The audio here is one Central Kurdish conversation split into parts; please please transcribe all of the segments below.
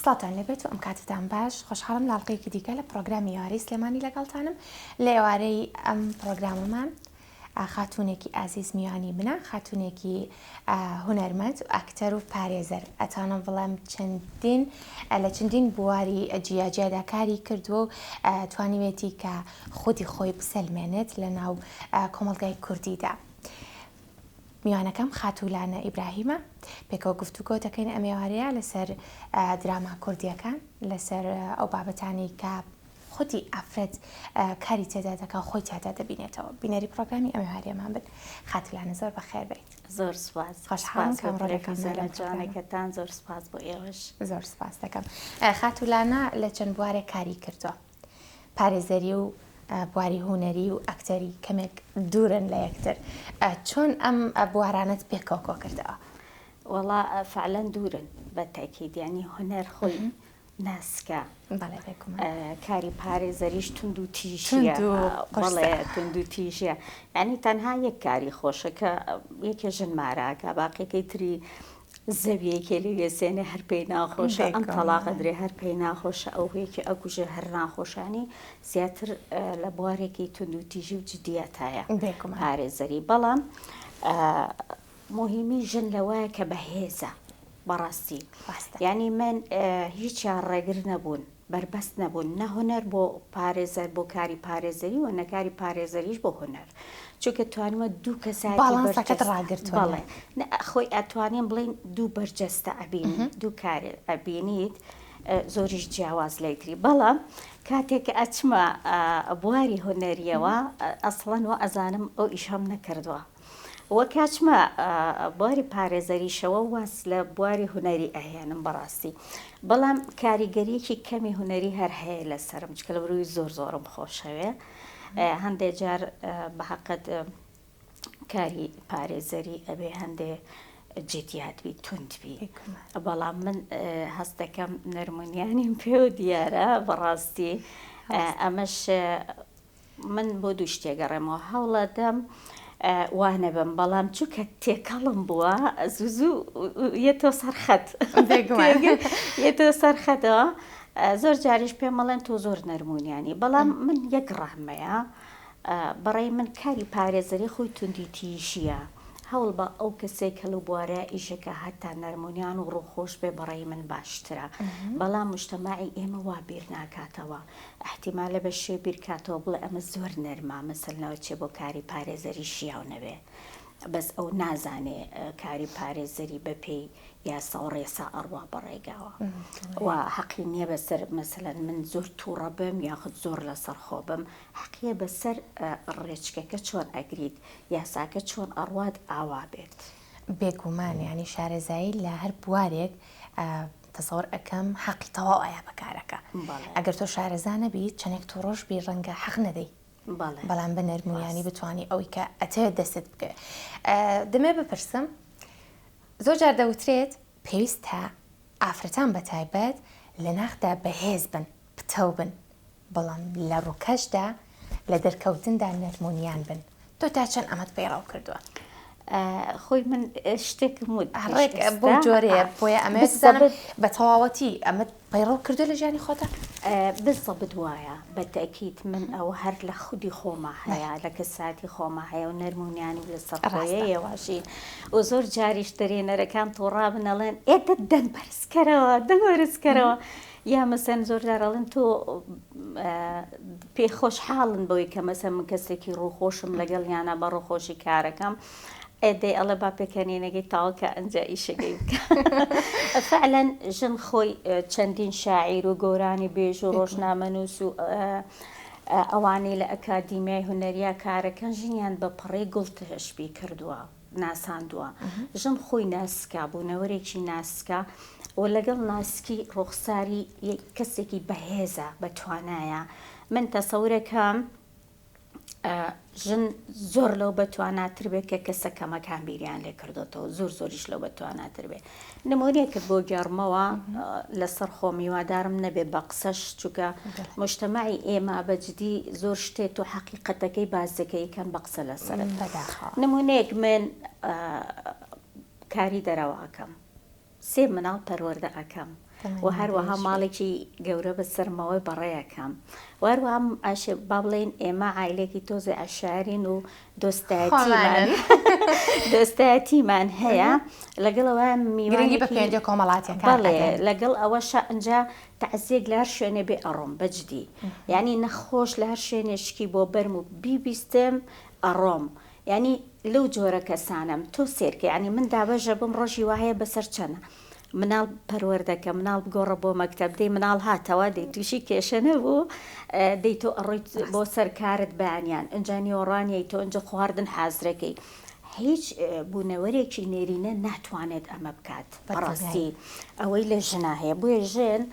سڵاوتان لێبێت و ئەم کاتەتان باش خۆشحاڵم لە ئەڵقەیەکی دیکە لە پڕۆگرامی ئێوارەی سلێمانی لەگەڵتانم لە ئێوارەی ئەم پڕۆگرامەمان خاتوونێکی ئازیز میوانی منە خاتوونێکی هونەرمەند و ئەکتەر و پارێزەر ئەتوانم بڵێم چەندین لە چەندین بواری جیاجیادا کاری کردووە و توانیوێتی کە خودی خۆی بسەلمێنێت لە ناو کۆمەڵگای کوردیدا. میوانەکەم خاتوو لانە ئیبراهیمە، پێکەوە گفتوگۆ دەکەین ئەم ئێوارەیە لەسەر دراما کوردییەکان، لەسەر ئەو بابەتانەی کە خودی ئافرەت کاری تێدا دەکا و خۆی تیادا دەبینێتەوە. بینەری پڕۆگرامی ئەم ئێوارەیەمان بن. خاتوو لانە زۆر بەخێر بێیت. زۆر سوپاس. خۆشحاڵم سوپاس کە بۆ ئەمڕۆ لەگەڵمای تەلەفیزۆنە لەم پڕۆگرامە. جوانەکەتان، زۆر سوپاس بۆ ئێوەش. زۆر سوپاس دەکەم. خاتوو لانە لە چەند بوارێک کاری کردووە. پارێزەری و بواری هونەری و ئەکتەری کەمێک دوورن لە یەکتر چۆن ئەم بوارانەت پێکەوە کۆکردەوە؟ وەڵا فعلەن دوورن بە تەئکید یانی هونەر خۆی ناسکە بەڵێ بێگومان کاری پارێزەریش توند و تیژیە توند و قورسە بەڵێ توند و تیژیە یانی تەنها یەک کاری خۆشە کە یەکێ ژن ماراکە باقیەکەی تری زەویەکێ لێ وێسێنێ هەر پێی ناخۆشە ئەم تەڵاق ئەدرێ هەر پێی ناخۆشە ئەو یەکێ ئەکوژێ هەر ناخۆشانی زیاتر لە بوارێکی توندوتیژی و جدیەتایە پارێزەری بەڵام مهمی ژن لەوەیە کە بەهێزە بەڕاستی یعنی من هیچیان ڕێگر نەبوون بەربەست نەبوون نە هونەر بۆ پارێزەر بۆ کاری پارێزەری و نە کاری پارێزەریش بۆ هونەر چونکە توانیمە دوو کەسایەتی باڵانسەکەت بەرجەستە ڕاگرتووە بەڵێ نە خۆی ئەتوانین بڵێین دوو بەرجەستە ئەبینی دوو کار ئەبینیت زۆریش جیاواز لەیتری بەڵام کاتێک کە ئەچمە بواری هونەریەوە ئەسڵەن وا ئەزانم ئەو ئیشەم نەکردووە وە کاچمە بواری پارێزەریشەوە واز لە بواری هونەری ئەهێنم بەڕاستی بەڵام کاریگەریەکی کەمی هونەری هەر هەیە لەسەرم چکە لە بروی زۆر زۆرم خۆشەوێ هەندێ جار بە حەقت کاری پارێزەری ئەبێ هەندێ جدیات بی توند بی بەڵام من هەست دەکەم نەرمونیانیم پێوە دیارە بەڕاستی ئەمەش من بۆ دوو شتێ گەڕێمەوە هەوڵەدەم وا نەبم بەڵام چونکە تێکەڵم بووە زوو زوو یەتۆ سەر خەت یەتۆ سەر خەتەوە زۆر جاریش پێم ئەڵێن تۆ زۆر نەرمونیانی بەڵام من یەک ڕەهمەیە بەڕای من کاری پارێزەری خۆی توندی تیژیە هەوڵ بە ئەو کەسێک کە لەو بوارە ئیشەکە هەتا نەرمونیان و ڕووخۆش بێ بەڕای من باشترە بەڵام مجتەماعی ئێمە وا بیر ناکاتەوە ئیحتیمالە بە شێ بیرکاتەوە بڵێ ئەمە زۆر نەرمە مەسەلەن ئەچێ بۆ کاری پارێزەری شیاو نەبێ بەس ئەو نازانێ کاری پارێزەری بە پێی یاسا و ڕێسا ئەڕوا بە ڕێگاوە و حەقی نییە بەسەر مەسەلەن من زۆر تووڕە بم یاخود زۆر لەسەر خۆ بم حەقیە بەسەر ڕێچکەکە چۆن ئەگریت یاساکە چۆن ئەڕوات ئاوا بێت. بێگومان یانی شارەزایی لە هەر بوارێک تەسەور ئەکەم حەقی تەواو ئەیا بە کارەکە ئەگەر تۆ شارەزا نەبی چەنێک توڕەش بی ڕەنگە حەق نەدەی بەڵام بە نەرمونیانی بتانی ئەوەی کە ئەتەوێت دەستت بکەوێت دەمێ بپرسم زۆر جار دەوترێت پێویستە ئافرەتان بە تایبەت لە ناخدا بەهێز بن پتەو بن بەڵام لە ڕووکەشدا لە دەرکەوتندا نەرمونیان بن تۆ تا چەند ئەمەت پەیڕەو کردووە؟ خۆی من شتێکم وت ڕێک بەو جۆرەیە بۆیە ئەمەوێت بزانم بە تەواوەتی ئەمەت پەیڕەو کردووە لە ژیانی خۆتا؟ بالضبط وایە بە تەئکید من ئەوە هەر لە خودی خۆما هەیە لە کەسایەتی خۆما هەیە و نەرمونیانی و لەسەر خۆیە یەواشی و زۆر جاریش دەرێنەرەکان توڕابن ئەڵێن ئێ دە دەنگ بەرز کەرەوە دەنگ بەرز کەرەوە یا مەسەن زۆر جار ئەڵێن تۆ پێ خۆشحاڵن بەوەی کە مەسەن من کەسێکی ڕووخۆشم لەگەڵ یانە بە ڕووخۆشی کارەکەم ئێ دەی ئەڵێ با پێکەنینەکەی تەواو کە ئەنجا ئیشەکەی بکە فعلا ژن خۆی چەندین شاعیر و گۆرانی بێژ و ڕۆژنامەنووس و ئەوانەی لە ئەکادیمیای هونەریا کارەکەن ژنیان بە پەڕەی گوڵ تهشبی کردووە. ناساندووە. ژن خۆی ناسکە، بوونەوەرێکی ناسکە و لەگەڵ ناسکی ڕوخساری کەسێکی بەهێزە، بەتوانایە. من تەسەورەکەم ژن زۆر لەو بەتواناتر بێت کە کەسە کەمەکان بیریان لێ کردوێتەوە زۆر زۆریش لەو بەتواناتر بێت نمونەیەکت بۆ گێڕمەوە لەسەر خۆم هیوادارم نەبێ بە قسەش چونکە موجتەمەعی ئێمە بە جدی زۆر شتێ تۆ حەقیقەتەکەی باس دەکەی کەم بە قسە لەسەرت بەداخەوە. نمونەیەک من کاری دەرەوە ئەکەم سێ مناڵ پەروەردە ئەکەم. و هەروەها ماڵێکی گەورە بەسەرمەوەی بەڕێیەکەم و هەروەها با بڵێین ئێمە عایلێکی تۆزێ عەشایەرین و دۆستایەتیمان دۆستایەتیمان هەیە لەگەڵ ئەوە میوانێکی بە پەیوەندیە کۆمەڵاتیەکان بەڵێ لەگەڵ ئەوەشا ئینجا تەعزیەک لە هەر شوێنێ بێ ئەڕۆم بەجدی یانی نەخۆش لە هەر شوێنێ شکی بۆ بەرم و بیبیستم ئەڕۆم یانی لەو جۆرە کەسانەم تۆ سێرکە یانی من دابەشە بم ڕۆژی وا هەیە بەسەر چەنە مناڵ پەروەردەکە مناڵ بگۆڕە بۆ مەکتەب دەی مناڵ هاتەوە دەی تووشی کێشە نەبوو دەی تۆ ئەڕۆیت بۆ سەر کارت بەیانیان ئینجا نیوەڕانیەی تۆ ئینجا خواردن حازرەکەی هیچ بوونەوەرێکی نێرینە ناتوانێت ئەمە بکات بەڕاستی ئەوەی لە ژنا هەیە بۆیە ژن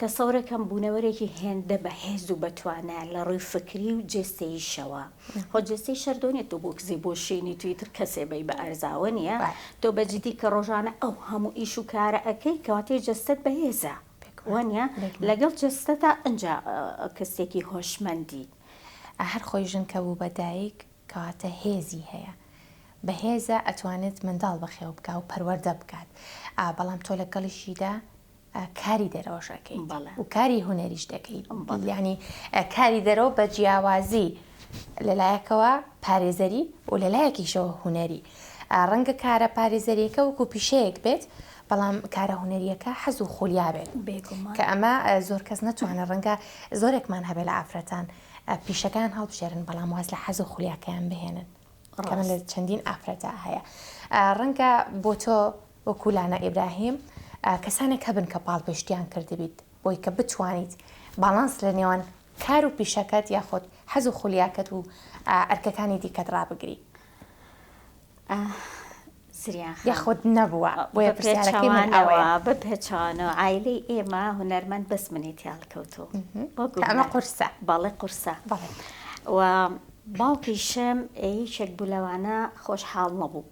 تەسەورەکەم بوونەوەرێکی هێندە بەهێز و بەتوانایە لە ڕووی فکری و جەستەییشەوە. خۆ جەستەی شەردۆ نیە تۆ بۆ کزی بۆ شینی تو ئیتر کەسێ بەی بە ئەرزاوە نیە تۆ بە جدی کە ڕۆژانە ئەو هەموو ئیش و کارە ئەکەی کەواتێ جەستەت بەهێزە وانە لەگەڵ جەستەتا ئەنجا کەسێکی هۆشمەندی. هەر خۆی ژن کە بوو بە دایک کەواتە هێزی هەیە بەهێزە ئەتوانێت منداڵ بەخێو بکا و پەروەردە بکات بەڵام تۆ لەگەڵیشیدا کاری دەرەوەش ئەکەیت و کاری هونەریش دەکەیت یعنی کاری دەرەوە بە جیاوازی لەلایەکەوە پارێزەری و لەلایەکیشەوە هونەری ڕەنگە کارە پارێزەریەکە وەکو پیشەیەک بێت بەڵام کارە هونەریەکە حەز و خولیا بێت کە ئەمە زۆر کەس نەتوانێت ڕەنگە زۆرێکمان هەبێت لە ئافرەتان پیشەکان هەڵبژێرن بەڵام واز لە حەز و خولیاکەیان بهێنن کەمە لە چەندین ئافرەتە هەیە ڕەنگە بۆ تۆ وەکو لانە ئیبراهیم کەسانێک هەبن کە پاڵپشتیان کردبیت بۆی کە بتوانیت باڵانس لە نێوان کار و پیشەکەت یاخود حەز و خولیاکەت و ئەرکەکانی دیکەت ڕابگری. زریان خان. یاخود نەبووە بۆیە پرسیارەکەی من ئەوەیە. بە پێچەوانەوە عایلەی ئێمە هونەرمەند بەس منی تیا هەڵکەوتوو. کە ئەمە قورسە. بەڵێ قورسە. بەڵێ. و باوکیشم یەکێک بوو لەوانە خۆشحاڵ نەبوو.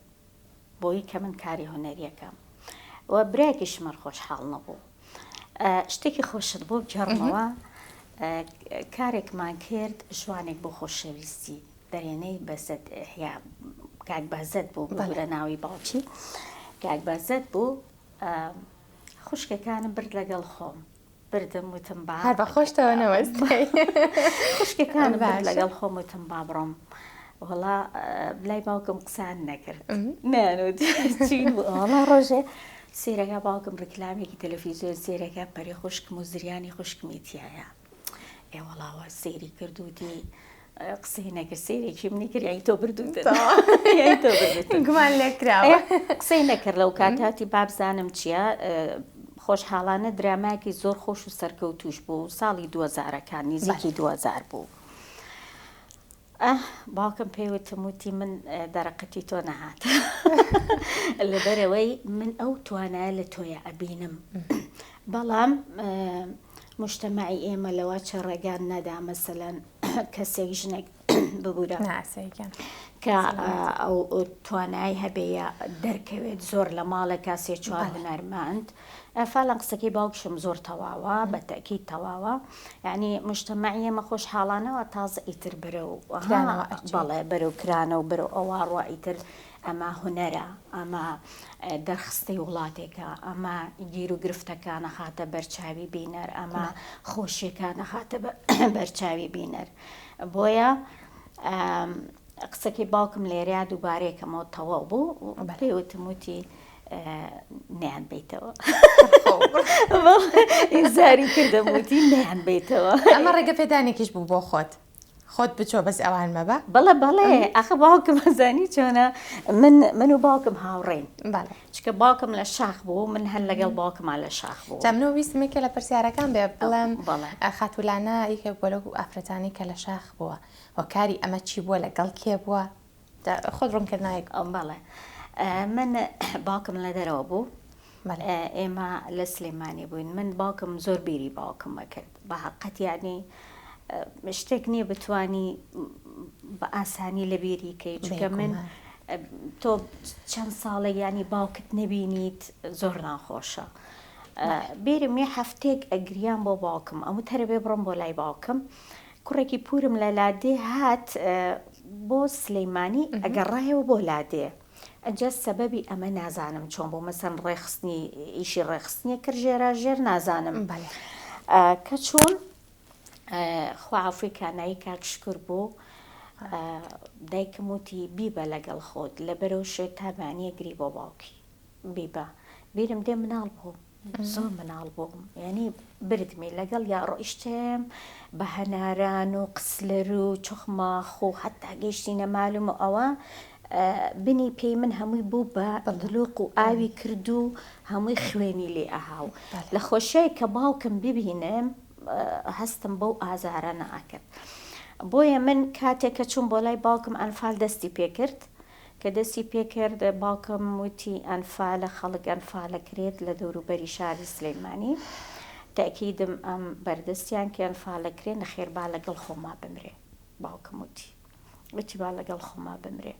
بۆی کە من کاری هونەریەکەم و برایەکیشم هەر خۆشحاڵ نەبوو. شتێکی خۆشت بۆ بگێڕمەوە کارێکمان کرد ژوانێک بۆ خۆشەویستی دەرێنەی بەزەت یا کاک بەزەت بوو ببورە ناوی باوکی کاک بەزەت بوو خوشکەکانم برد لەگەڵ خۆم بردم وتم با هەر بە خۆشتەوە نەوەستای خوشکەکانم برد لەگەڵ خۆم وتم با بڕۆم وەڵا لای باوکم قسان نەکرد نانوت چین بوو وەڵا ڕۆژێ سێرەکە باوکم ڕیکلامێکی تەلەفیزیۆن سێرەکە پەری خوشکم و زریانی خوشکمی تایە ئێ وەڵاوە سەیری کرد وتی قسەی نەکرد سەیرێکی منی کرد یانی تۆ بردووتن یانی تۆ بردووتن گومان لێکراوە قسەی نەکرد لەو کاتاتی بابزانم چییە خۆشحاڵانە درامایەکی زۆر خۆش و سەرکەوتوش بوو ساڵی دووەزارەکان نزیکی دووەزار بوو ئاه باوکم پێی وتم وتی من دەرەقەتی تۆ نەهات لەبەرەوەی من ئەو توانایە لە تۆیا ئەبینم بەڵام مجتەمەعی ئێمە لەوە چە ڕێگان نەدا مەسەلەن کەسێک ژنێک ببوورە کە ئەو توانای هەبێ یا دەرکەوێت زۆر لە ماڵێکا سێ چوار هونەرمەند فعلا قسەکەی باوکشم زۆر تەواوە بە تەئکید تەواوە یعنی مجتەمەعی ئێمە خۆشحاڵانەوە تازە ئیتر بەرەو بەڵێ بەرەو کرانەوە بەرەو ئەوە ڕوا ئیتر ئەمە هونەرە ئەمە دەرخستەی وڵاتێکە ئەمە گیر و گرفتەکانە خاتە بەرچاوی بینەر ئەمە خۆشیەکانە خاتە بەرچاوی بینەر بۆیە قسەکەی باوکم لێرەیا دووبارەی کەمەوە تەواو بوو پێی وتم وتی نیان بیتەوە ئینزاری کردم وتی نیان بیتەوە ئەمە ڕێگە پێدانێکیش بوو بۆ خۆت خۆت بچۆ بەس ئەوان مەبە بەڵێ بەڵێ ئەخە باوکم ئەزانی چۆنە من من و باوکم هاوڕێین بەڵێ چکە باوکم لە شاخ بوو من هەر لەگەڵ باوکما لە شاخ بوو جا منەوە ویستم یەکێ لە پرسیارەکان بێ بڵێم خاتوولانە یەکێک بووە لەو ئافرەتانەی کە لە شاخ بووە هۆکاری ئەمە چی بووە لەگەڵ کێ بووە خۆت ڕوونکردنەوەیەک بەڵێ من باوکم لە دەرەوە بوو ئێمە لە سلێمانی بووین من باوکم زۆر بیری باوکم ئەکرد بە حەقەت یعنی شتێک نییە بتانی بە ئاسانی لە بیری کەی چونکە من تۆ چەند ساڵێک ینی باوکت نەبینیت زۆر ناخۆشە بیرم یە هەفتێک ئەگریان بۆ باوکم ئەمە تەرەبێ بڕۆم بۆ لای باوکم کوڕێکی پورم لە لادێ هات بۆ سلەیمانی ئەگەڕایەوە بۆ لادێ. ئەجا سەبەبی ئەمە نازانم چۆن بوو مەسەن ڕێخستنی ئیشی ڕێخستنیە کرد ژێرا ژێر نازانم کە چوون خوا عەفوی کا ناوی کاک شکر بوو دایکم وتی بیبە لەگەڵ خۆت لەبەرەو شێت تا بەیانیە گری بۆ باوکی بیبە بیرم دێ مناڵ بووم زۆر مناڵ بووم یعنی بردمی لەگەڵ یا ڕۆیشتم بە هەناران و قسلەر و چخماخ و حتا گەیشتینە مالم و ئەوە بنی پێی من هەمووی بوو بە دلوق و ئاوی کرد و هەمووی خوێنی لێ ئەهاو لە خۆشیای کە باوکم ببینم هەستم بەو ئازارە نەئەکرد. بۆیە من کاتێک کە چووم بۆ لای باوکم ئەنفال دەستی پێکرد، کە دەستی پێکرد باوکم وتی ئەنفالە خەڵک ئەنفالەکرێت لە دەوروبەری شاری سلەیمانی تەئکیدم ئەم بەردەستیان کە ئەنفالەکرێ نەخێر با لەگەڵ خۆما بمرێ باوکم وتی وتی با لەگەڵ خۆما بمرێ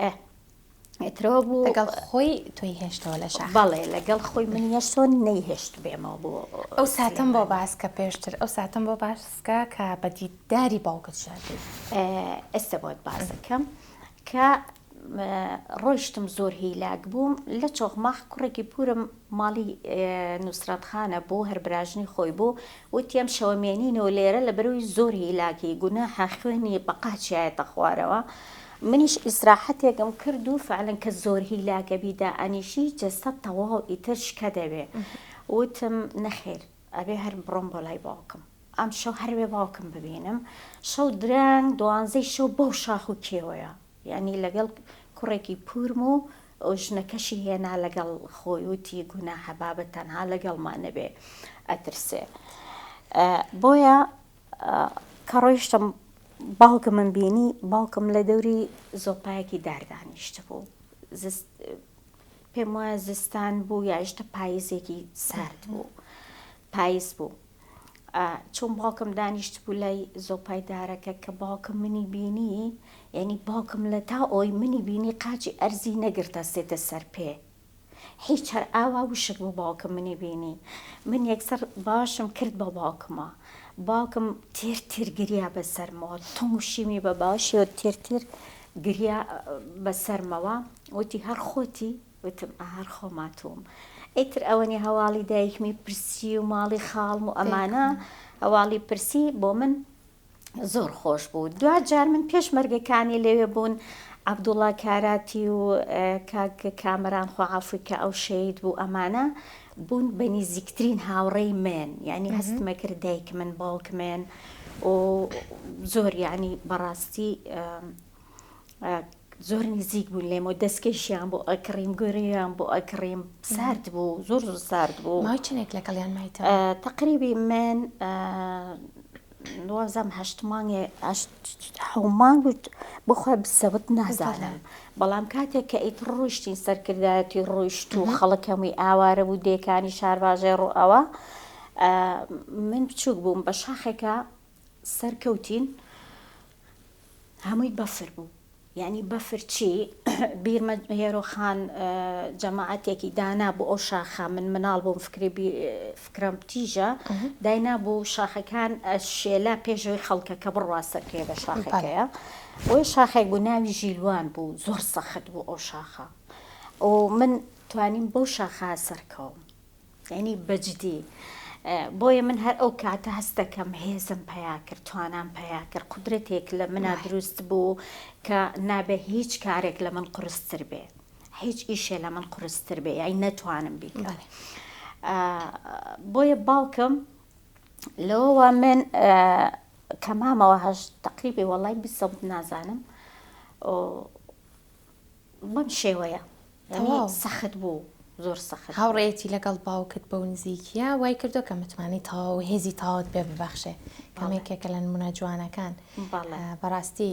ئێ ئیترەوە بوو. لەگەڵ خۆی تۆی هێشتەوە لە شاخ؟ بەڵێ لەگەڵ خۆی منی هێشتەوە نەیهێشت بێمەوە بۆ ئەو ساتەم بۆ باس کە پێشتر ئەو ساتەم بۆ باس کە کە بە دیداری باوکت شاد بووی. ئێستا بۆت باس دەکەم کە ڕۆیشتم زۆر هیلاک بووم لە چۆخماخ کوڕێکی پورم ماڵی نوسرەت خانە بوو هەر براژنی خۆی بوو وتی ئەم شەوە مێنینەوە لێرە لەبەرەوەی زۆر هیلاکی گوناحە خوێنی بە قاچیایەتە خوارەوە منیش ئیسراحەتێکم کرد و فعلەن کە زۆر هیلاکە بی دائەنیشی جەستەت تەواو ئیتر شکە دەبێ وتم نەخێر ئەبێ هەر بڕۆم بۆ لای باوکم ئەم شەو هەر بێ باوکم ببینم شەو درەنگ دوانزەی شەو بەو شاخ و کێوەیە یانی لەگەڵ کوڕێکی پورم و ژنەکەشی هێنا لەگەڵ خۆی وتی گوناحە بابە تەنها لەگەڵمان نەبێ ئەترسێ بۆیە کە ڕۆیشتم باوکمم بینی باوکم لە دەوری زۆپایەکی دار دانیشتبوو زست پێم وایە زستان بوو یاژتە پاییزێکی سارد بوو پاییز بوو چۆن باوکم دانیشتبوو لای زۆپای دارەکە کە باوکم منی بینی یعنی باوکم لە تا ئەوی منی بینی قاچی ئەرزی نەگرتە سێتە سەر پێ هیچ هەر ئاوا وشک بوو باوکم منی بینی من یەکسەر باشم کرد بە باوکمە باوکم تێر تێر گریا بەسەرمەوە تونگ و شیمی بە باوشیەوە تێر تێر گریا بەسەرمەوە وتی هەر خۆتی وتم ئا هەر خۆماتوم ئیتر ئەوەنی هەواڵی دایکمی پرسی و ماڵی خاڵم و ئەمانە هەواڵی پرسی بۆ من زۆر خۆش بوو دواجار من پێشمەرگەکانی لەوێ بوون عەبدوڵا کاراتی و کاک کامەران خوا عەفوی کە ئەو شەهید بوو ئەمانە بوون بە نیزیکترین هاوڕێی من یعنی هەستمە کرد دایک من باوک من و زۆر یعنی بەڕاستی زۆر نزیک بوون لێم و دەستکێشیان بۆ ئەکڕیم گۆریان بۆ ئەکڕیم سارد بوو زۆر زۆر سارد بوو ماوەی چەندێک لەگەڵیان مایتەوە؟ تەقریبی من وازم هەشت مانگێ حەو مانگ بۆ خۆی بسەوت نازانم بەڵام کاتێک کە ئیتر ڕۆیشتین سەرکردایەتی ڕۆیشت و خەڵک هەمووی ئاوارە بوو دێکانی شارباژێ ڕوو ئەوە من بچووک بووم بە شاخێکە سەرکەوتین هەمووی بەفر بوو یانی بەفر چی بیرمە هێرۆ خان جەماعەتێکی دانا بۆ ئەو شاخە من مناڵ بووم فکری فکرم تیژە داینا بوو شاخەکان شێلا پێشەوەی خەڵکەکە بڕوا سەرکەوێ بە شاخەکەیە بۆیە شاخێک بوو ناوی ژیلوان بوو زۆر سەخت بوو ئەو شاخە و من توانیم بەو شاخە سەرکەوم یانی بەجدی بۆیە من هەر ئەو کاتە هەست دەکەم هێزم پەیا کرد توانام پەیا کرد قودرەتێک لە منا دروست بوو کە نابێ هیچ کارێک لە من قورستر بێ هیچ ئیشێ لە من قورستر بێ یای نەتوانم بیکەم بۆیە باوکم لەوەوە من کە مامەوە هەشت تقریبی وەڵای بسەبت نازانم بەم شێوەیە یانی سەخت بوو زۆر سەخت. هاوڕێیەتی لەگەڵ باوکت بەو نزیکیە وای کردوە کە متمانەی تەواو و هێزی تەواوت پێ ببەخشێ کەم یەکێکە لە نمونە جوانەکان بەڕاستی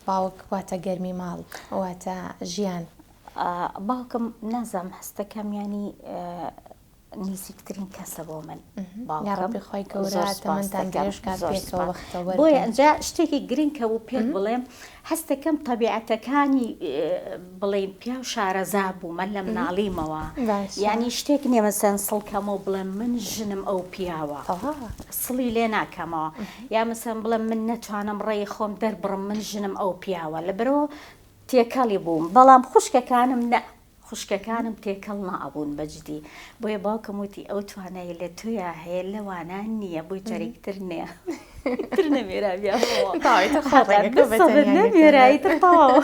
باوک واتە گەرمی ماڵ واتە ژیان. باوکم نازانم هەستەکەم یانی نیزیکترین کەسە بۆ من باوکم یاڕەبی خوای گەورە زۆر سوپاس تەمەنتان دەکەم درێژ کات زۆر پێکەوە سوپاس بەختەوەر بۆیە بن. ئەنجا شتێکی گرنگ کە بوو پێت بڵێم هەستەکەم تەبیعەتەکانی بڵێین پیاو شارەزا بوو من لە مناڵیمەوە باشە یانی شتێک نییە مەسەن سڵ کەمەوە بڵێم من ژنم ئەو پیاوە تەواوە سڵی لێ ناکەمەوە یا مەسەن بڵێم من نەتوانم ڕێی خۆم دەربڕم من ژنم ئەو پیاوە لەبەرئەوە. تێکەڵی بووم بەڵام خوشکەکانم نە خوشکەکانم تێکەڵ نائەبوون بە جدی بۆیە باوکم وتی ئەو توانای لە تۆیا هەیە لەوانە نییە بۆی جارێکی تر نێ تر نەمێرا بیاوە نەمێرایی تر تەواو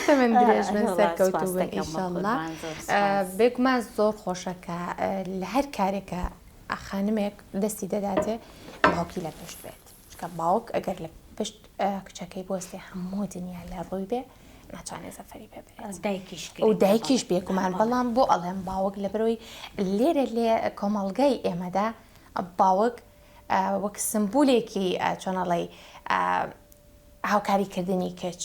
تەمەن درێژ بن سەرکەوتوو بن ئینشاڵڵا بێگومان زۆر خۆشە کە لە هەر کارێکە خانمێک دەستی دەداتێ باوکی لە پشت بێت چونکە باوک ئەگەر لە پشت کچەکەی بۆستێ هەموو دنیا لە ڕووی بێ ناتوانێت زەفەری پێ بێت دایکیش و دایکیش بێگومان بەڵام بۆ ئەڵێم باوک لە بەرەوەی لێرە لێ کۆمەڵگای ئێمەدا باوک وەک سمبولێکی چۆنەڵی هاوکاریکردنی کچ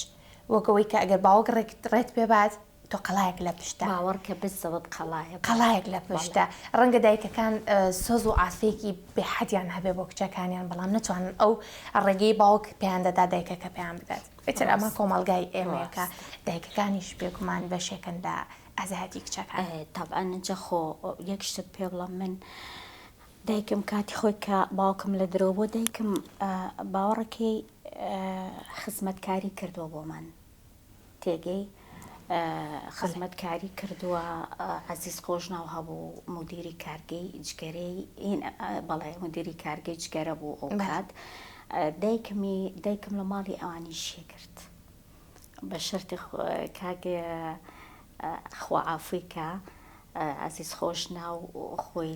وەک ئەوەی کە ئەگەر باوک ڕێت پێ بات تۆ قەڵایەک لە پشتە. باوەڕ کە بزەبت قەڵایە. قەڵایەک لە پشتە. ڕەنگە دایکەکان سۆز و عاتفەیەکی بێ حەدیان هەبێ بۆ کچەکانیان بەڵام نەتوانن ئەو ڕێگەی باوک پێیان دەدا دایکەکە پێیان بدات. ئیتر ئەمە کۆمەڵگای ئێمەیە کە دایکەکانیش بێگومان بەشێکن لە ئازایەتی کچەکان. تەبعەن جا خۆ یەک شتت پێ بڵێم من دایکم کاتی خۆی کە باوکم لە درۆ بۆ دایکم باوەڕەکەی خزمەتکاری کردووە بۆمان. تێگەی خزمەتکاری کردووە عەزیز خۆشناو هەبوو مدیری کارگەی جگەرەی بەڵێ مدیری کارگەی جگەرە بوو ئەو کات دایکمی دایکم لە ماڵی ئەوانی شێ کرد بە شەرتی کاک خوا عافوی کە عەزیز خۆشناو خۆی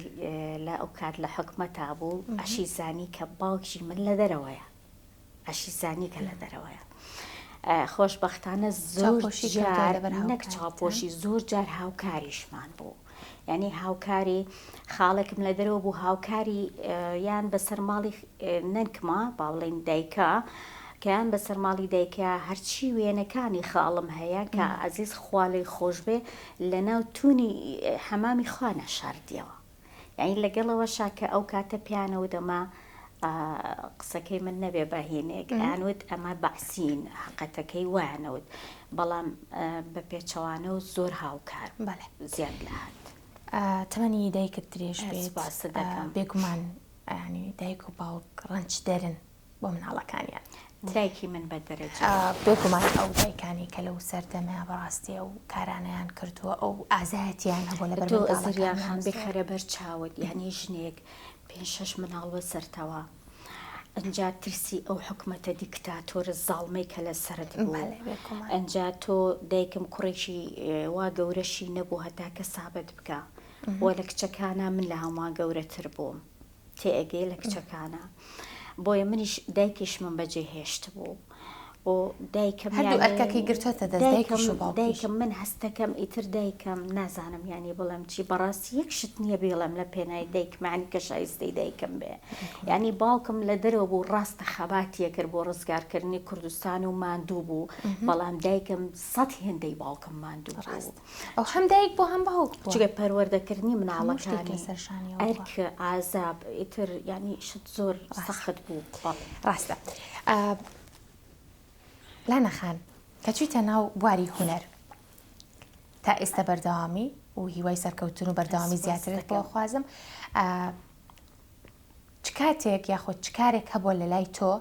لە ئەو کات لە حکومەتا بوو ئەشی زانی کە باوکی من لە دەرەوەیە ئەشی زانی کە لە دەرەوەیە خۆشبەختانە زۆر جار نەک چاوپۆشی زۆر جار هاوکاریشمان بوو یعنی هاوکاری خاڵێکم لە دەرەوە بوو هاوکاری یان بەسەر ماڵی نەنکما با بڵێین دایکە کەیان بەسەر ماڵی دایکە هەرچی وێنەکانی خاڵم هەیە کە عزیز خوا لێی خۆش بێ لەناو تونی حەمامی خوا نەشاردیەوە یانی لەگەڵ ئەوەشا کە ئەو کاتە پێیانەوت ئەمە قسەکەی من نەبێ بە هینێک ئەیانوت ئەمە بەعسین حقەتەکەی وایانەوت بەڵام بە پێچەوانە و زۆر هاوکار بەڵێ زیاد لە هەت. تەمەنی دایکت درێژ بێت سپاست دەکەم. بێگومان یانی دایک و باوک ڕەنجدەرن بۆ مناڵەکانیان. دایکی من بە دەرەجە. بێگومان ئەو دایکانەی کە لەو سەردەمە بەڕاستی ئەو کارانەیان کردووە ئەو ئازایەتیان هەبووە لەبەر تۆ زریا منداڵەکانیان خان زۆر. بیخەرە بەر چاوت یانی ژنێک پێنج شەش مناڵ بەسەرتەوە ئەنجا ترسی ئەو حکومەتە دیکتاتۆرە زاڵمەی کە لەسەرت بوو بەڵێ بێگومان. ئەنجا تۆ دایکم کوڕێکی وا گەورەشی نەبوو هەتا کە سابت بکا وە لە کچەکانا من لە هەمووان گەورەتر بووم. تێئەگەی لە کچەکانە بۆیە منیش دایکیشمم بەجێ هێشتبوو و دایکم هەردوو ئەرکەکەی گرتوەتە دەست دایکیش و باوکیش. دایکم من هەستەکەم ئیتر دایکم نازانم یانی بڵێم چی بەڕاستی یەک شت نییە بیڵێم لە پێناوی دایکم یانی کە شایستەی دایکم بێ یانی باوکم لە دەرەوە بوو ڕاستە خەباتیە کرد بۆ ڕزگارکردنی کوردستان و ماندوو بوو بەڵام دایکم سەد هێندەی باوکم ماندوو بوو. ئەو هەم دایک بوو هەم باوک بووە. چونکە پەروەردەکردنی هەموو شتێک مناڵەکانی لەسەر شانی ئەو بووە. ئەرک عازاب ئیتر یانی شت زۆر سەخت بوو بەڵێ. ڕاستە. لانە خان کە چوویتە ناو بواری هونەر تا ئێستا بەردەوامی و هیوای سەرکەوتن و بەردەوامی سپاست زیاترت بۆ دەکەم. خوازم چ کاتێک یاخود چ کارێک هەبووە لە لای تۆ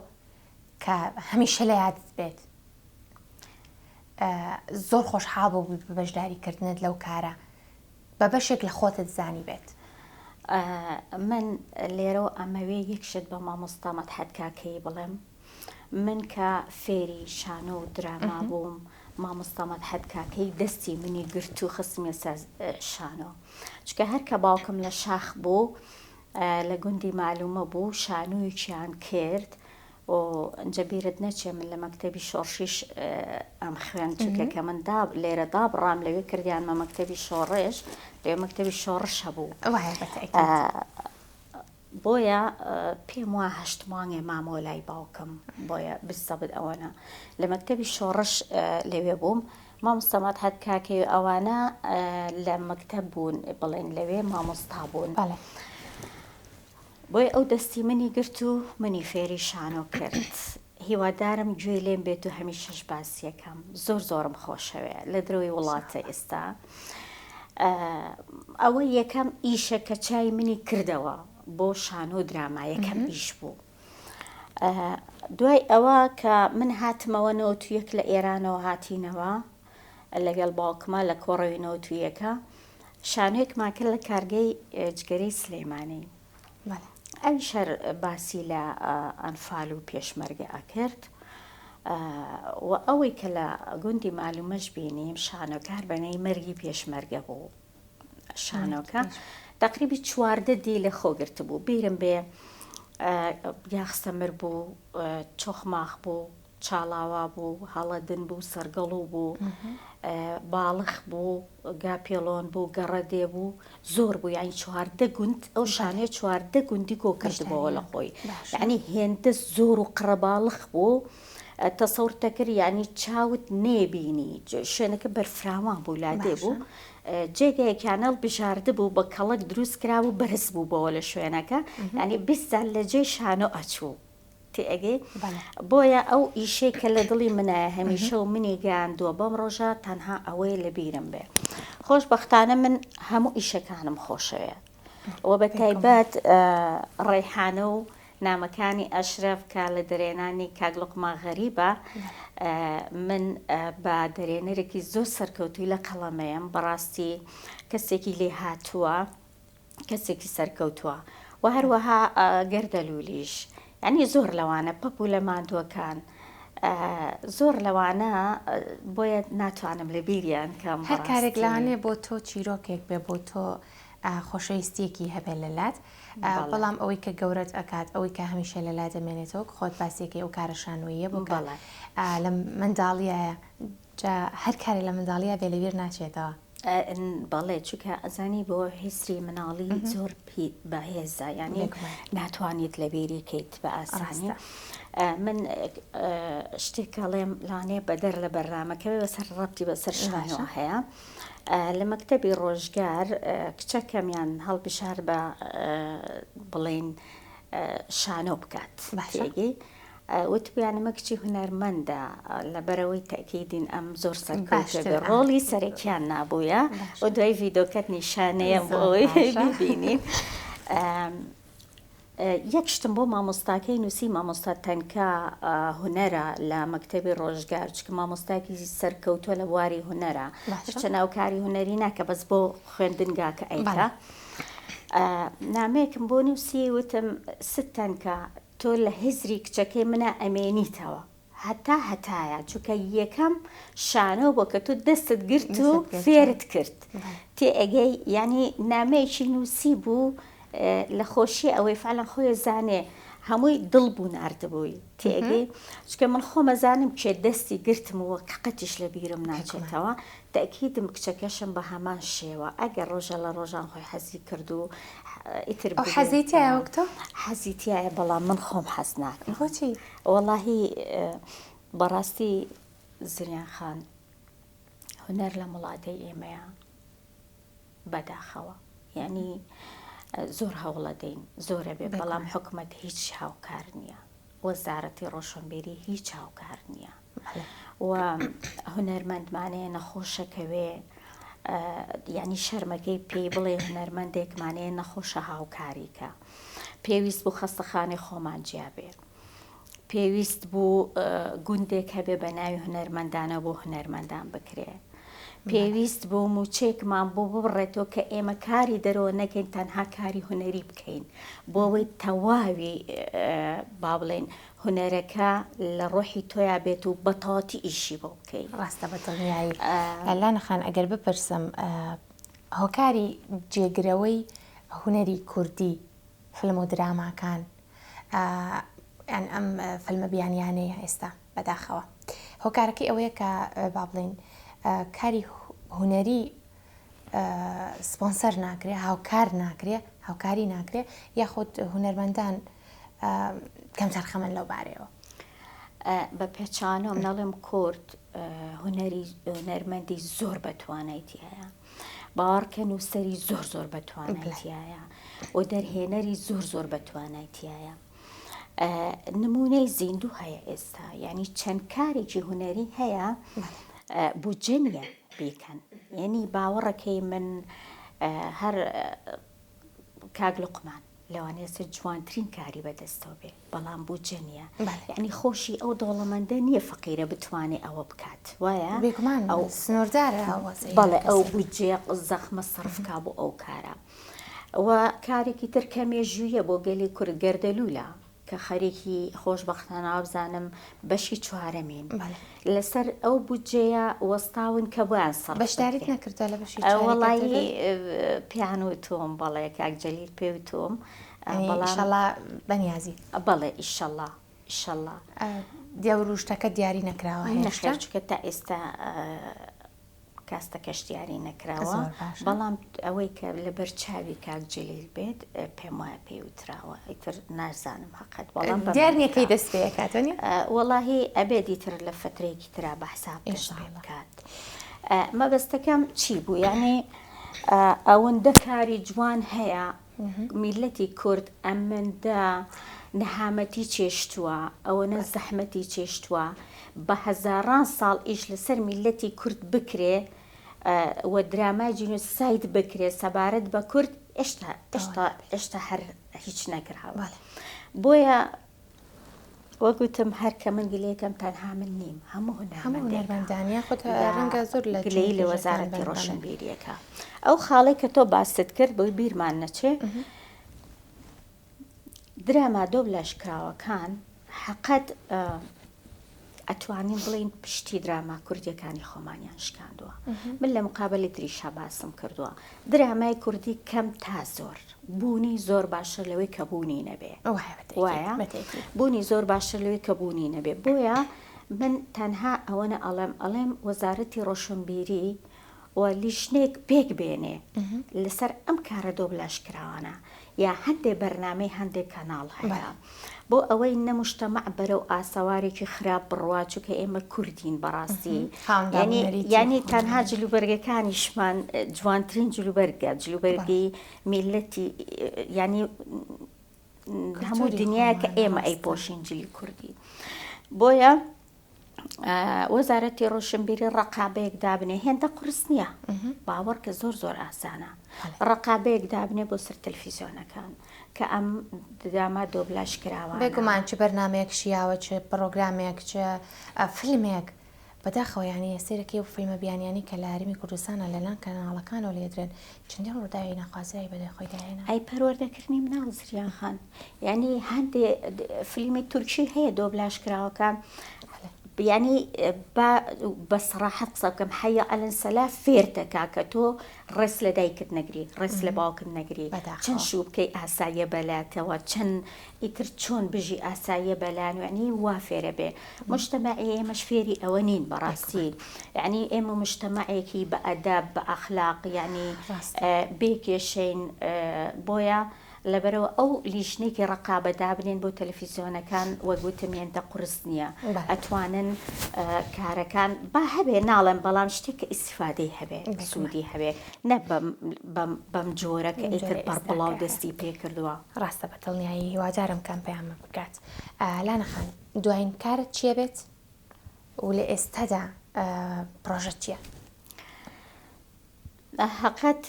کە هەمیشە لە یادت بێت زۆر خۆشحاڵ بووبی بە بەشداری کردنت لەو کارە بە بەشێک لە خۆتت زانی بێت؟ من لێرەوە ئەمەوێ یەک شت بە مامۆستا مەدحەت کاکەیی بڵێم من کە فێری شانۆ و دراما بووم مامۆستا مەدحەت کاکەیی دەستی منی گرت و خستمیە سەر شانۆ چونکە هەر کە باوکم لە شاخ بوو لە گوندی مالومە بوو شانۆیەکیان کرد و ئنجا بیرت نەچێ من لە مەکتەبی شۆڕشیش ئەم خوێند چونکە کە من دا لێرە دابڕام لەوێ کردیانمە مەکتەبی شۆڕش لەوێ مەکتەبی شۆڕش هەبوو وایە بە تەئکید. بۆیە پێم وا هەشت مانگێ مامەوە لای باوکم بۆیە بالزەبت ئەوەنە لە مەکتەبی شۆڕش لەوێ بووم مامۆستا مەدحەت کاکەی ئەوانە لە مەکتەب بوون بڵێن لەوێ مامۆستا بوون. بەڵێ. بۆیە ئەو دەستی منی گرت و منی فێری شانۆ کرد. هیوادارم گوێی لێم بێت و هەمیشەش باسیەکەم. زۆر زۆرم خۆشەوێ. لە درەوەی وڵاتە ئێستا. ئەوە یەکەم ئیشە کە چای منی کردەوە بۆ شانۆ و دراما یەکەم ئیش بوو. دوای ئەوە کە من هاتمەوە 91 لە ئێرانەوە هاتینەوە لەگەڵ باوکما لە کۆڕەوی 91ەکە شانۆیەکمان کرد لە کارگەی جگەرەی سلێمانی. ئەویش هەر باسی لە ئەنفال و پێشمەرگە ئەکرد و ئەوەی کە لە گوندی مالومەش بینیم شانۆکە هەر بەنێی مەرگی پێشمەرگە بوو. شانۆکە تقریبی 14 دی لە خۆ گرتبوو بیرم بێ یاخسەمر بوو چۆخماخ بوو چاڵاوا بوو، هەڵەدن بوو، سەرگەڵوو بوو، باڵخ بوو، گاپێڵۆن بوو، گەڕەدێ بوو، زۆر بوو یانی 14 گوند ئەو شانەیە 14 گوندی کۆ کردبەوە لە خۆی یعنی هێندە زۆر و قڕەباڵخ بوو تەسەور دەکرد یعنی چاوت نێبینی شوێنەکە بەرفراوان بوو لادێ بوو جێگەیەکیان هەڵبژاردبوو بە کەڵک دروست کرابوو بەرز بوو بەوە لە شوێنەکە یعنی 20 سال لە جێی شانۆ ئەچوو تێئەگەی؟ بۆیە ئەو ئیشەی کە لە دڵی منایە هەمیشە و منی گەیاندووە بەم ڕۆژە تەنها ئەوەیە لە بیرم بێ. خۆشبەختانە من هەموو ئیشەکانم خۆشەوێ و بە تایبەت ڕەیحانە و نامەکانی ئەشرەف کە لە دەرێنانی کاک لوقمان غەریبە من بە دەرێنەرێکی زۆر سەرکەوتووی لە قەڵەمەیەم بەڕاستی کەسێکی لێهاتووە. کەسێکی سەرکەوتووە و هەروەها گەردەلوولیش یعنی زۆر لەوانە پەپوولە ماندووەکان زۆر لەوانە بۆیە ناتوانم لە بیریان کەم. هەر کارێک لەوانەیە بۆ تۆ چیرۆکێک بێ بۆ تۆ خۆشەویستیەکی هەبێ لە لات بەڵام ئەوەی کە گەورەت ئەکات ئەوەی کە هەمیشە لە لا دەمێنێتەوە خۆت باسیەکەی ئەو کارە شانۆییە بوو کە لە منداڵیایە جا هەر کارێ لە منداڵیا بێ لەبیر ناچێتەوە. بەڵێ چونکە ئەزانی بۆ هزری مناڵی زۆر بەهێزە یعنی ناتوانیت لەبیری کەیت بە ئاسانی من شتێک ئەڵێم لانێ بەدەر لە بەرنامەکە بەسەر ڕەبتی بەسەر شانەوە هەیە لە مەکتەبی ڕۆژگار کچەکەمیان هەڵبژار بە بڵین شانۆ بکات باشێگەی وتبویان ئەمە کچی هونەرمەندە لەبەرئەوەی تەئکیدین ئەم زۆر سەرکەوتوە بێ ڕۆڵی سەرەکیان نابوویە و دوای ڤیدۆکەت نیشانەیەم بۆ ئەوەی بیبینین یەک شتم بۆ مامۆستاکەی نووسی مامۆستا تەنکا هونەرە لە مەکتەبی ڕۆژگار چکە مامۆستاکی سەرکەوتووە لە بواری هونەرە هەرچە ناوکاری هونەری ناکە بەس بۆ خوێندنگاکە ئەیکا نامەیەکم بۆ نووسی وتم ست تەنکا تۆ لە هزری کچەکەی منا ئەمێنیتەوە هەتا هەتایە چونکە یەکەم شانۆ بۆ کە تۆ دەستت گرت و فێرت کرد تێئەگەی یعنی نامەیەکی نووسی بوو لە خۆشی ئەوەی فعلەن خۆی زانێ هەمووی دڵ بوو ناردبووی تێگەی چکە من خۆمەزانم کێ دەستی گرتم و قەتیش لە بیرم ناچێتەوە تەئکیدم کچەکەشم بە هەمان شێوە ئەگەر ڕۆژە لە ڕۆژان خۆی حەزی کرد و ئیتر ئەو حەزی تیایە وەک تۆ؟ حەزی تیایە بەڵام من خۆم حەز ناکەم. بۆچی؟ وەڵاهی بەڕاستی زریان خان هونەر لەم وڵاتەی ئێمەیە بەداخەوە یعنی زۆر هەوڵەدەین زۆرە بێ بەڵام حکومەت هیچ هاوکار نییە. وەزارەتی ڕۆشنبیری هیچ هاوکار نییە و هونەرمەندمانەیە نەخۆشەکەوێ یعنی شەرمەکەی پێی بڵێ هونەرمەندێکمانەیە نەخۆشە هاوکاریکە پێویست بوو خەستەخانەی خۆمان جیابێ پێویست بوو گوندێک هەبێ بە ناوی هونەرمەندانە بۆ هونەرمەندان بکرێ پێویست بوو مووچەیەکمان بۆ ببڕێتەوە کە ئێمە کاری دەرەوە نەکەین تەنها کاری هونەری بکەین بۆ ئەوەی تەواوی با بڵێین هونەرەکە لە ڕۆحی تۆیا بێت و بەتەواتی ئیشی بۆ بکەین. ڕاستە بە دڵنیایی. لانە خان ئەگەر بپرسم هۆکاری جێگرەوەی هونەری کوردی فلم و دراماکان یان ئەم فلمە بیانیانەیە ئێستا بەداخەوە هۆکارەکەی ئەوەیە کە با بڵێین کاری هونەری سپۆنسەر ناکرێ هاوکار ناکرێ هاوکاری ناکرێ یاخود هونەرمەندان کەمتەرخەمن لەو بارەیەوە. بە پێچانەوە نەڵێم کورد هونەری هونەرمەندی زۆر بە توانای تایە باوەڕکە نووسەری زۆر زۆر بە توانای تایە و دەرهێنەری زۆر زۆر بە توانای تایە نمونەی زیندوو هەیە ئێستا یعنی چەند کارێکی هونەری هەیە بودجە نییە بیکەن یعنی باوەڕەکەی من هەر کاک لوقمان. لەوانەیە سەر جوانترین کاری بەدەستەوە بێ بەڵام بودجە نییە یعنی خۆشی ئەو دەوڵەمەندە نییە فەقیرە بتوانێ ئەوە بکات وایە بێگومان ئەو سنووردارە بەڵێ ئەو بودجەیە زەخمە سەرف کا بۆ ئەو کارە و کارێکی تر کە مێژوویە بۆ گەلی کورد گەردەلوولە کە خەریکی خۆشبەختانە وابزانم بەشی چوارەمین لەسەر ئەو بودجەیە وەستاون کە بۆیان سەرف بەشداریت بکرێ. نەکردووە لە بەشی چواری وەڵایی گەردەلوول؟ پێیان وتوم بەڵێ کاک جەلیل پێی وتوم یانی بەڵام ئیشەڵا بەنیازی. بەڵێ ئیشەڵا ئیشەڵا. دەور و شتەکە دیاری نەکراوە هێشتا؟ نەخێر چونکە تا ئێستا کاستەکەش دیاری نەکراوە زۆر باشە. بەڵام ئەوەی کە لەبەر چاوی کاک جەلیل بێت پێم وایە پێی وتراوە ئیتر نازانم هەقەت بەڵام بەم دیار نییە کەی وتراوە. دەست پێ ئەکات وەنیە؟ وەڵاهی ئەبێت ئیتر لە فەترەیەکی ترا بە حساب دەست پێ ئینشاڵڵا. بکات. مەبەستەکەم چی بوو یعنی ئەوەندە کاری جوان هەیە میللەتی کورد ئەمەندە نەهامەتی چێشتووە، ئەوەنە زەحمەتی چێشتووە، بە هەزاران ساڵ ئیش لەسەر میللەتی کورد بکرێ و درامای جینۆساید بکرێ سەبارەت بە کورد ئێشتا ئێشتا ئێشتا هەر هیچ نەکراوە. بۆیە وەک وتم هەر کە من گلەیەکەم تەنها من نیم هەموو هەموو هونەرمەندێکە هونەرمەندان یاخود لە ڕەنگە زۆر لە گلەیی لە جوانپێژەکان وەزارەتی بن بەڵێ. ڕۆشنبیریەکە ئەو خاڵەی کە تۆ باست کرد بۆی بیرمان نەچێ دراما دۆبلاژکراوەکان حەقەت ئەتوانین بڵێین پشتی دراما کوردیەکانی خۆمانیان شکاندووە من لە مقابلی تریشا باسم کردووە درامای کوردی کەم تا زۆر بوونی زۆر باشتر لەوەی کە بوونی نەبێ وایە بوونی زۆر باشتر لەوەی کە بوونی نەبێ بۆیە من تەنها ئەوەنە ئەڵێم ئەڵێم وەزارەتی ڕۆشنبیری و لیژنەیەک پێک بێنێ لەسەر ئەم کارە دۆبلاژ کراوانە یا هەندێ بەرنامەی هەندێ کەناڵ هەیە بۆ ئەوەی نە مجتەمەع بەرەو ئاسەوارێکی خراپ بڕوا چونکە ئێمە کوردین بەڕاستی یانی یانی تەنها جلوبەرگەکانیشمان جوانترین جلوبەرگە جلوبەرگی میلەتی یانی هەموو دنیا کە ئێمە ئەیپۆشین جلی کوردی بۆیە وەزارەتی ڕۆشنبیری ڕقابەیەک دابنێ هێندە قورس نییە باوەڕ کە زۆر زۆر ئاسانە ڕقابەیەک دابنێ بۆ سەر تەلفیزیۆنەکان کە ئەم دراما دۆبلاژ کراوە بێگومان چ بەرنمەیەک شیاوە چ پرۆگرامێک چ فیلمێک بەداخەوە یانی سەیرەکەی ئەو فیلمە بیانیانەی کە لە هەرێمی کوردستانە لەلایەن کەناڵەکانەوە لێدرێن چەندین ڕووداوی ناخوازراوی بەدوای خۆیدا هێنا. ئەی پەروەردەکردنی مناڵ زریان خان یانی هەندێ فیلمی تورکی هەیە دۆبلاژ کراوەکان یانی با بە سەراحەت قسە بکەم حەیە عەلەن سەلا فێر دەکا کە تۆ ڕێز لە دایکت نەگری ڕێز لە باوکت نەگری چەند بەداخەوە. شوو بکەی ئاساییە بەلاتەوە چەند ئیتر چۆن بژی ئاساییە بەلایان یەعنی وا فێرە بێ مجتەمەعی ئێمەش فێری ئەوە نین بەڕاستی یەعنی ئێمە مجتەمەعێکی بە ئەدەب بە ئەخلاق یەعنی بێ کێشەین بۆیە لەبەرەوە ئەو لیژنێکی ڕقابە دابنێن بۆ تەلەفیزیۆنەکان وەک وتم هێندە قورس نییە ئەتوانن کارەکان با هەبێ ناڵێم بەڵام شتێک کە ئیسیفادەی هەبێ سوودی هەبێ نە بەم جۆرە کە ئیتر بەربڵاو دەستی پێکردووە. ڕاستە بە دڵنیایی هیوادارم کە ئەم پەیامە بگات. لانە خان دوایین کارت چیە بێت و لە ئێستادا پڕۆژەت چیە؟ هەقەت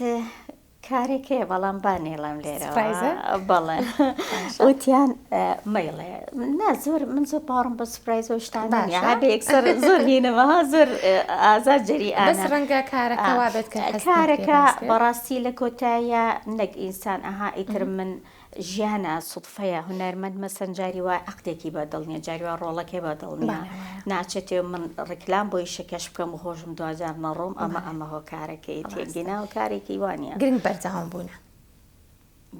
کارێک هەیە بەڵام با نەیڵێم لێرەوە. سپرایزە؟ بەڵێ وتیان مەیڵێ نا زۆر من زۆر باوەڕم بە سپرایز و شتانە نییە باشە. هەبێ یەکسەر زۆر هینم ها زۆر ئازاد جەریئانە. بەس ڕەنگە کارەکە وا بێت کە هەست نەکرێ کارەکە باس بێت. بەڕاستی لە کۆتاییا نەک ئینسان ئەها ئیتر من ژیانە سوتفەیە هونەرمەند مەسەن جاری وایە عەقدێکی بە دڵ نیە جاری وایە ڕۆڵەکەی بە دڵ نیە ناچێتێ من ڕیکلام بۆ ئیشەکەش بکەم و خۆشم دواجار نەڕۆم ئەمە ئەمە هۆکارەکەیەتی ئەگینا هۆکارێکی وا نیە. گرنگ بەردەوام بوونە.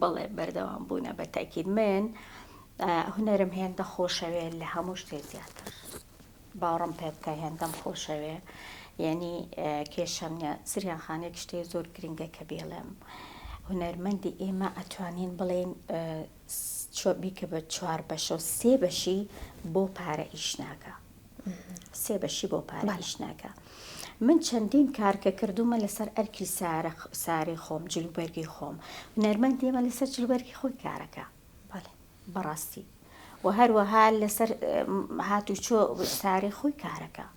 بەڵێ بەردەوام بوونە بە تەئکید من هونەرم هێندە خۆشەوێ لە هەموو شتێ زیاتر. باوەڕم پێ بکە هێندەم خۆشەوێ یعنی کێشەم نیە سریان خان یەک شتێ زۆر گرنگە کە بیڵێم هونەرمەندی ئێمە ئەتوانین بڵێین بیکە بە چوار بەشە و سێ بەشی بۆ پارە ئیش ناکە سێ بەشی بۆ پارە ئیش ناکە من چەندین کار کە کردومە لەسەر ئەرکی سارە سارەی خۆم جلوبەرگی خۆم هونەرمەندی ئێمە لەسەر جلوبەرگی خۆی کارەکە بەڵێ. بەڕاستی و هەروەها لەسەر هاتوچۆ سارەی خۆی کارەکە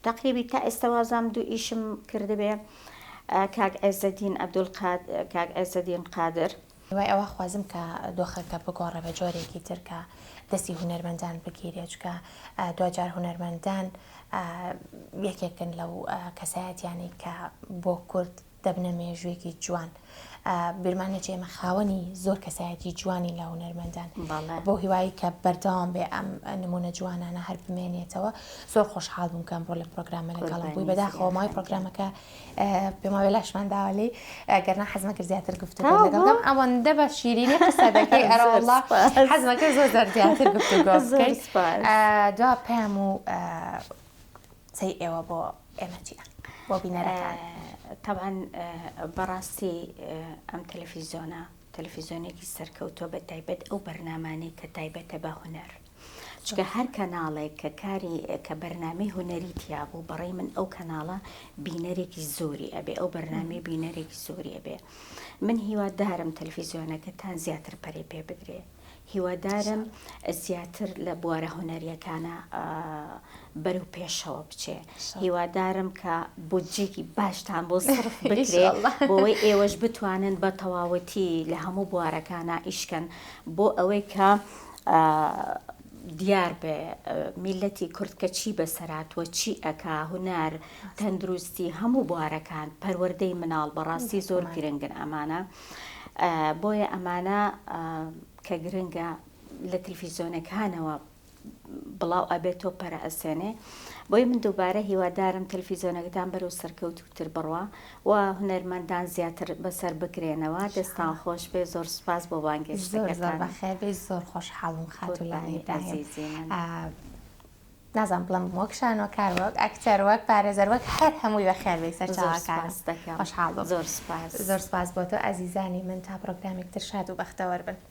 تەقریبی تا ئێستا وازام دوو ئیشم کردبێ کاک عێزەدین عەبدولقاد کاک عێزەدین قادر. هیوای ئەوە خوازم کە دۆخەکە بگۆڕێ بە جۆرێکی تر کە دەستی هونەرمەندان بگیرێ چونکە دواجار هونەرمەندان یەکێکن لەو کەسایەتیانەی کە بۆ کورد دەبنە مێژوویەکی جوان بیرمان نەچێ ئێمە خاوەنی زۆر کەسایەتی جوانی لە هونەرمەندان بۆ هیوایی کە بەردەوام بێ ئەم نمونە جوانانە هەر بمێنێتەوە زۆر خۆشحاڵ بووم کە ئەمڕۆ لە پرۆگرامە لەگەڵم بووی بەداخەوە ماوەی پرۆگرامەکە پێم وابێ لاشمان داوە لێی گەرنا حەزمە کرد زیاتر گفتوگۆ لەگەڵ بکەم ئەوەندە بە شیرینی قسە دەکەی ئەرەوەڵا حەزمە کرد زۆر زۆر زیاتر گفتوگۆ بکەین دوا پەیام و قسەی ئێوە بۆ ئێمە چییە بۆ بینەرەکان؟ تەبعەن بەڕاستی ئەم تەلەفیزیۆنە تەلەفیزیۆنێکی سەرکەوتووە بە تایبەت ئەو بەرنامانەی کە تایبەتە بە هونەر چونکە هەر کەناڵێک کە کاری کە بەرنامەی هونەری تیا بوو بەڕێی من ئەو کەناڵە بینەرێکی زۆری ئەبێ ئەو بەرنامەی بینەرێکی زۆری ئەبێ من هیوادارم تەلەفیزیۆنەکەتان زیاتر پەرەی پێ بدرێ هیوادارم زیاتر لە بوارە هونەریەکانە بەرەو پێشەوە بچێ هیوادارم کە بودجێکی باشتان بۆ سرف بکرێ بۆەوەی ئێوەش بتوانن بە تەواوەتی لە هەموو بوارەکانە ئیشکەن بۆ ئەوەی کە دیار بێ میلەتی کورد کە چی بەسەراتوە چی ئەکا هونەر تەندروستی هەموو بوارەکان پەروەردەی مناڵ بەڕاستی زۆر گرنگن ئەمانە بۆیە ئەمانە کە گرنگە لە تلفیزیۆنەکانەوە بڵاو ئەبێتەوە پەرە ئەسێنێ بۆیە من دووبارە هیوادارم تەلفیزیۆنەکەتان بەرەو سەرکەوتووتر بڕوا و هونەرمەندان زیاتر بەسەر بکرێنەوە دەستان خۆش بێ زۆر سوپاس بۆ زۆر زۆر بانگهێشتەکەتان بەخێر بێی زۆر خۆشحاڵم خاتوو لانە قوربانی ئیبراهیم ئەزیزی من. نازانم بڵێم وەک شانۆکار وەک ئەکتەر وەک پارێزەر وەک هەر هەمووی بەخێر بێی زۆر سەرچاوەکانم سوپاست دەکەم خۆشحاڵ بووم زۆر سوپاس. زۆر سوپاس بۆ تۆ ئازیزانی من تا پڕۆگرامێک تر شاد و بەختەوەر بن.